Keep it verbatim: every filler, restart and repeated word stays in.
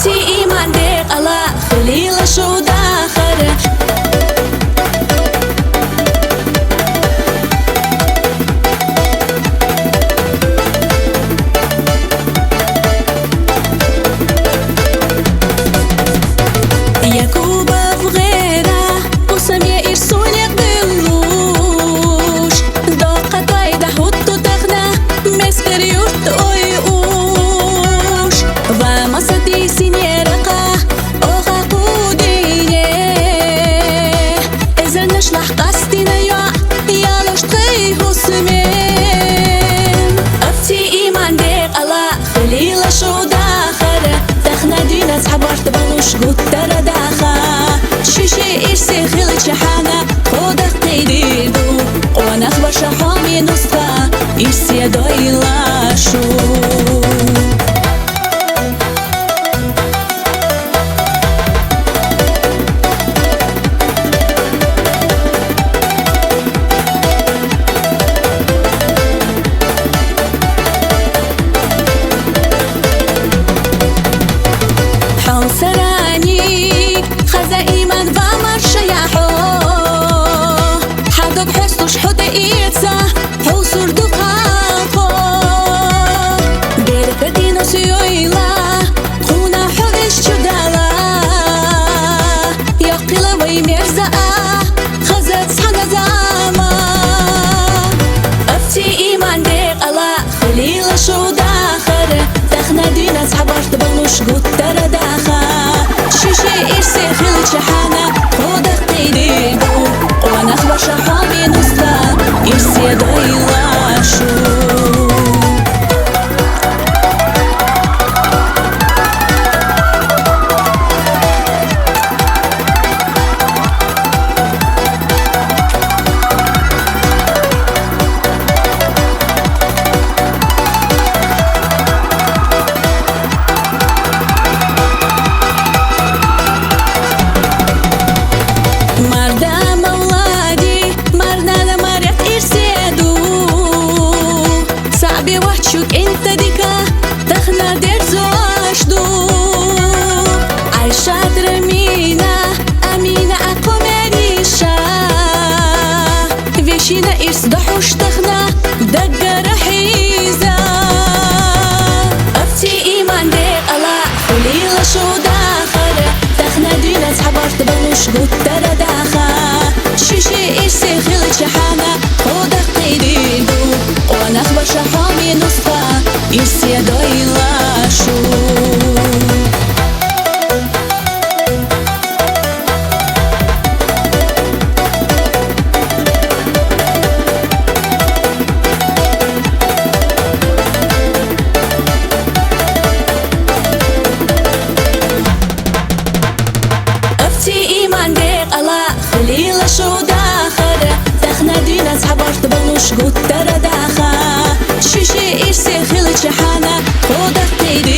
Ци иман декъала хилийла шув дахар. Якубов гъера, Усамия ирсуни къилуш. Дахъал пайда гьутту тахна, мескер юрт ой уш. Ва масади синера ка, огъа къудине. Эзер нешла къастина юа, ялуш тхей гьусмен. Абти иман декъала хилийла шув дахар, тахна диназ хабарт балуш гуттара даха. Шиши ирси хилчи хӀяна, худах къидирду, къонах баша хӀуми нусха, ирси дойла шув. ХӀун сарани хаза иман ва маршая хӀу. ХӀядуб хӀестуш хӀу тӀеица, хӀу сурдухъахъо. Беркатину суйла, хъуна хӀу виш чудала. Яхъила вай мерза а, хаза цхьана зама. Абти иман декъала хилийла шув дахар, тахна диназ хабарт балуш гуттара даха. Шиши ирси хилчи хӀяна, худах къидирду, къонах баша хӀуми нусха, ирси дойла шув. Марда мавлади, марнана марят ирседу. СагӀби вачу кӀинтадика, тахна дерзу ашду. ГӀяйшат Рамина, Амина ахъумениша. Вешина ирс духӀуш тахна, даггара хӀиза. Абти иман декъала хилийла шув дахар, тахна диназ хабарт балуш гуттара даха. Шиши ирси хилчи хӀяна, худах къидирду, къонах баша хӀуми нусха, ирси дойла шув. Абти иман декъала хилийла шув дахар, тахна диназ хабарт балуш гуттара даха. Шиши ирси хилчи хӀяна, худах къиди